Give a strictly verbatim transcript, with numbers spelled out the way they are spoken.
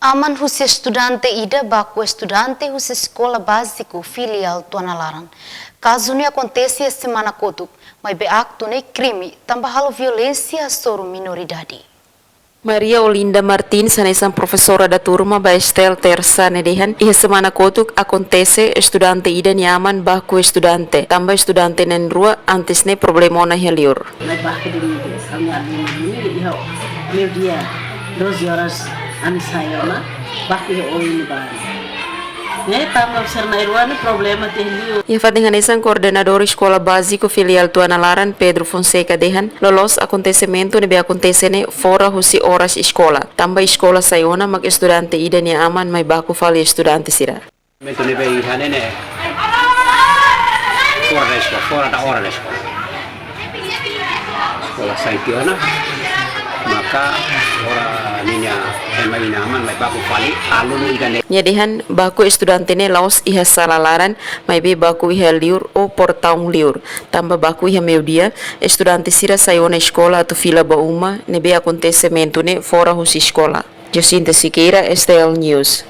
Aman husi estudante ida baku estudante husi eskola báziku filiál Tuanalaran. Kazu ne'e akontese iha semana kotuk, maibé aktu ne'e krime, tanba halo violénsia hasoru minoridade. Maria Olinda Martins, hanesan profesora da turma ba STL Tersa ne'e dehan, iha semana kotuk akontese estudante ida nia aman baku estudante, tanba estudante na'in-rua antes ne'e problema ona iha liur. Mai baku duni, ami aluna duni, iha meiudia, doze horas, ami sai ona, baku iha oin ba. Ne'e tanba sira na'in-rua ne'e problema tiha liur. Iha fatin hanesan, koordenadór eskola báziku filiál Tuanalaran, Pedro Fonseca dehan, loloos akontesimentu ne'ebé akontese ne'e fora husi oras eskola. Tanba eskola sai ona mak estudante ida nia aman mai baku fali estudante sira. Momentu ne'ebé iha ne'e ne'e fora da eskola, fora da hora da eskola. Eskola sai tiha ona, maka ora ninia ema nia aman mai baku fali alunu ida ne'e. Nia dehan baku estudante ne'e la'ós iha sala laran, maibé baku iha liur ou portaun liur. Tanba baku iha meiudia, estudante sira sai ona eskola atu fila ba uma, ne'ebé akontesimentu ne'e fora husi eskola. Jacinta Siqueira, STL News.